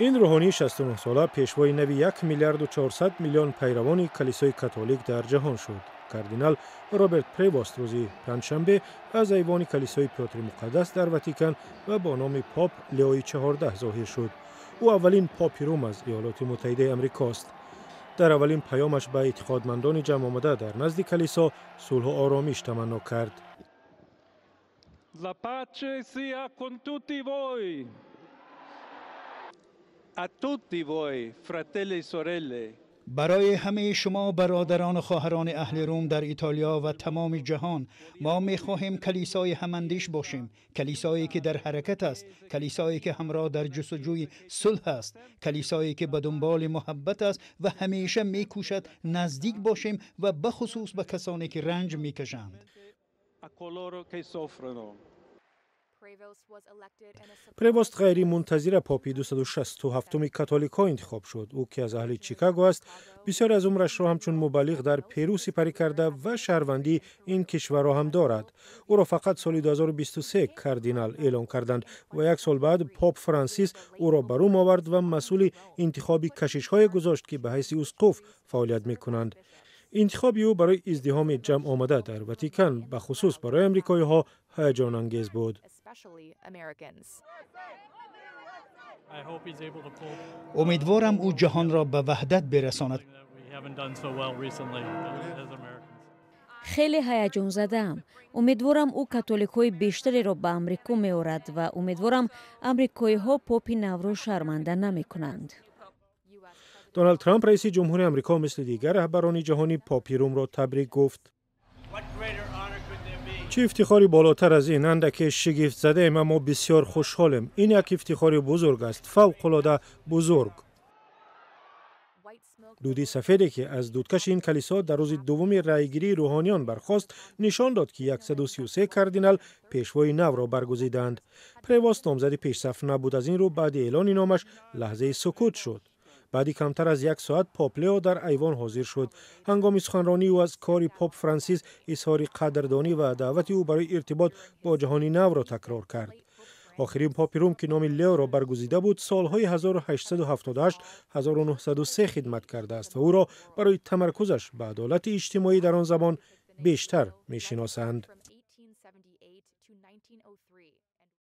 Ин рӯҳонии 69-сола пешвои нави 1 миллиарду 400 миллион пайравони калисои католик дар ҷаҳон шуд. Кардинал Роберт Превост рӯзи панҷшанбе аз айвони калисои Пётри Муқаддас дар Ватикан ва бо номи поп Леои XIV зоҳир шуд. Ӯ аввалин попи Рум аз Иёлоти Муттаҳидаи Амрикост. Дар аввалин паёмаш ба эътиқодмандони ҷамъомада дар назди калисо сулҳу оромиш таманно кард. La pace sia con tutti voi. A tutti voi, fratelli e sorelle. Барои ҳамаи шумо, бародарону хоҳарони аҳли Рум дар Итолиё ва тамоми ҷаҳон, мо мехоҳем калисои ҳамандиш бошем, калисое ки дар ҳаракат аст, калисое ки ҳамроҳ дар ҷустуҷӯи сулҳ аст, калисое ки ба дунболи муҳаббат аст ва ҳамеша мекӯшад наздик бошем ва бахусус ба касоне ки ранҷ мекашанд. A coloro che soffrono. Превост ғайримунтазира попи 267-уми католикҳо интихоб шуд. Ӯ, ки аз аҳли Чикаго аст, бисёре аз умрашро ҳамчун мубаллиғ дар Перу сипарӣ карда ва шаҳрвандии ин кишварро ҳам дорад. Ӯро фақат соли 2023 кардинал эълон карданд ва як сол баъд поп Франсис ӯро ба Рум овард ва масъули интихоби кашишҳое гузошт, ки ба ҳайси усқуф фаъолият мекунанд. Интихоби ӯ барои издиҳоми ҷамъомада дар Ватикан, бахусус барои амрикоиҳо, ҳаяҷонангез буд. Умедворам, ӯ ҷаҳонро ба ваҳдат бирасонад. Хеле ҳаяҷонзадаам. Умедворам, ӯ католикҳои бештареро ба Амрико меорад ва умедворам, амрикоиҳо попи навро шарманда намекунанд. Доналд Трамп, раиси ҷумҳури Амрико, мисли дигар раҳбарони ҷаҳонӣ попи Румро табрик гуфт. Чӣ ифтихори болотар аз ин? Андаке шигифтзадаем, аммо бисёр хушҳолем. Ин як ифтихори бузург аст, фавқулода бузург. Дуди сафеде, ки аз дудкаши ин калисо дар рӯзи дуввуми раъйгирии рӯҳониён бархост, нишон дод, ки 133 кардинал пешвои навро баргузиданд. Превост номзади пешсаф набуд, аз ин рӯ баъди эълони номаш лаҳзаи сукут шуд. Баъди камтар аз як соат поп Лео дар айвон ҳозир шуд. Ҳангоми суханронии ӯ аз кори поп Франсис изҳори қадрдонӣ ва даъвати ӯ барои иртибот бо ҷаҳони навро такрор кард. Охирин попи Рум, ки номи Леоро баргузида буд, солҳои 1878-1903 хидмат кардааст ва ӯро барои тамаркузаш ба адолати иҷтимоӣ дар он замон бештар мешиносанд.